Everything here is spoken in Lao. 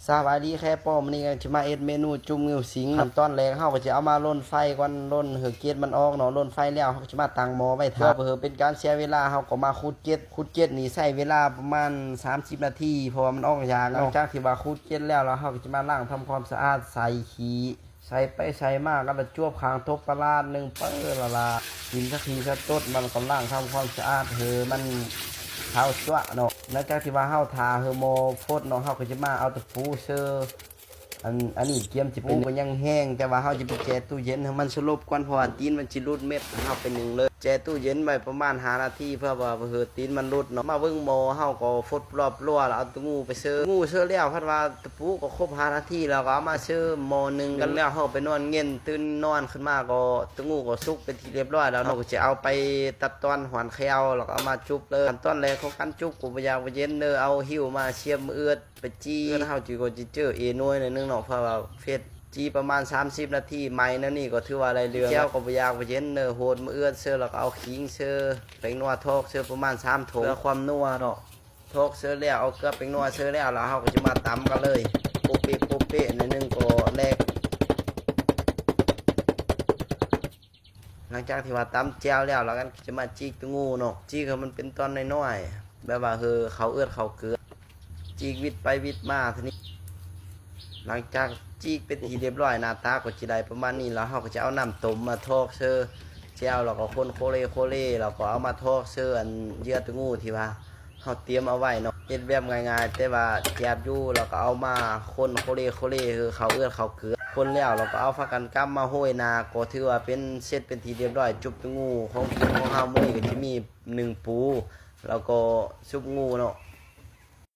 ສະບາຍດີແຄປອ ມື້ນີ້ກໍຈະມາເຮັດເມນູຈຸ້ມງື້ວສິງ. ຂັ້ນຕອນແລກເຮົາກໍຈະເອົາມາລົນໄຟກ່ອນ ລົນໃຫ້ເກັດມັນອອກເນາະ. ລົນໄຟແລ້ວເຮົາກໍຈະມາຕັ້ງໝໍ້ໄວ້ຖ້າ. ເພື່ອບໍ່ໃຫ້ເປັນການເສຍເວລາ ເຮົາກໍມາຂູດເກັດ. ຂູດເກັດນີ້ໃຊ້ເວລາປະມານສາມສິບນາທີ ເພາະວ່າມັນອອກຍາກເນາະ. ຫຼັງຈາກທີ່ວ່າຂູດເກັດແລ້ວ ແລ້ວເຮົາກໍຈະມາລ້າງທຳຄວາມສະອາດ ໃສ່ຂີ້ ໃສ່ໄປໃສ່ມາກໍລະຈວບຂ້າງທົບປະຫຼາດໜຶ່ງເປີລະລະ ກິນສະຂີ້ສະຕົດ ມັນກໍລ້າງທຳຄວາມສະອາດໃຫ້ມັນຂາວຈັ້ວເນາະ. ຫຼັງຈາກທີ່ວ່າເຮົາຖ້າໃຫ້ໝໍ້ຟົດເນາະ ເຮົາກໍຈະມາເອົາຕະປູເຊີ. ອັນ ອັນນີ້ກຽມຈະເປັນ ໂອ້ ກໍຍັງແຫ້ງ ແຕ່ວ່າເຮົາຈະໄປແຊ່ຕູ້ເຢັນໃຫ້ມັນສະຫຼົບກ່ອນ ເພາະວ່າຕີນມັນຊິຫຼຸດເມັດ. ເຮົາໄປໜຶ້ງເລີຍ ແຊ່ຕູ້ເຢັນໄວ້ປະມານຫ້ານາທີ ເພື່ອວ່າບໍ່ໃຫ້ຕີນມັນຫຼຸດເນາະ. ມາເບິ່ງໝໍ້ເຮົາກໍຟົດລອບລົວ ແລ້ວເອົາຕະງູໄປເຊີ. ຕະງູເຊີແລ້ວ ພັດວ່າຕະປູກໍຄົບຫ້ານາທີ ແລ້ວກໍເອົາມາເຊີໝໍ້ໜຶ່ງກັນ. ແລ້ວເຮົາໄປນອນເງັນ ຕື່ນນອນຂຶ້ນມາກໍຕະງູກໍສຸກເປັນທີ່ຮຽບຮ້ອຍແລ້ວເນາະ. ເຮົາກໍຈະເອົາໄປຕັດຕອນຫອນແຂ້ວ ແລ້ວກໍເອົາມາຈຸບເລີຍ. ຂັ້ນຕອນແລກຂອງການຈຸບກໍບໍ່ຢາກບໍ່ເຢັນເດີ ເອົາຫິ້ວມາສຽບມືອຶດ ໄປຈີ່ເຮືອນເຮົາຈີ່ກໍຈະເຈີເອໜ່ວຍໜ້ອຍໜຶ່ງເນາະ ເພາະວ່າເຮັດຈີ່ປະມານສາມສິບນາທີ ໄໝ້ແນວນີ້ກໍຖືວ່າໄດ້ເລື່ອງ. ແຈ່ວກໍບໍ່ຢາກບໍ່ເຢັນເດີ ໂຫດມະເອືອດເຊີ ແລ້ວກໍເອົາຂີງເຊີ ແປ້ງນົວທອກເຊີປະມານສາມຖົງ ເພື່ອຄວາມນົວເນາະ. ທອກເຊີແລ້ວ ເອົາເກືອແປ້ງນົວເຊີແລ້ວ ແລ້ວເຮົາກໍຈະມາຕຳກັນເລີຍ ໂປະເປະໂປະເປະໜ້ອຍໜຶ່ງກໍແລກ. ຫຼັງຈາກທີ່ວ່າຕຳແຈ່ວແລ້ວ ແລ້ວກໍຈະມາຈີກຕະງູເນາະ ຈີກໃຫ້ມັນເປັນຕອນນ້ອຍໆ ແບບວ່າເອີ ເຂົ້າເອືອດເຂົ້າເກືອ ຈີກວິດໄປວິດມາ. ທີນີ້ຫຼັງຈາກຈີກເປັນທີ່ຮຽບຮ້ອຍ ໜ້າຕາກໍຈະໄດ້ປະມານນີ້ ແລ້ວເຮົາກໍຈະເອົານ້ຳຕົ້ມມາທອກເຊີແຈ່ວ ແລ້ວກໍຄົນໂຄເລໂຄເລ ແລ້ວກໍເອົາມາທອກເຊີອັນເຫຍື່ອຕະງູທີ່ວ່າ ເຮົາຕຽມເອົາໄວ້ເນາະ. ເຮັດແບບງ່າຍໆ ແຕ່ວ່າແຊບຢູ່ ແລ້ວກໍເອົາມາຄົນໂຄເລໂຄເລ ເອີ ເຂົ້າເອືອດເຂົ້າເກືອ ຄົນແລ້ວ ແລ້ວກໍເອົາຜ້າກັນກຳມາໂຮຍໜ້າ ກໍຖືວ່າເປັນເສັດເປັນທີ່ຮຽບຮ້ອຍ ຈຸບຕະງູ. ຂອງກິນຂອງເຮົາມື້ນີ້ກໍຈະມີໜຶ້ງປູ ແລ້ວກໍຊຸບງູເນາະ.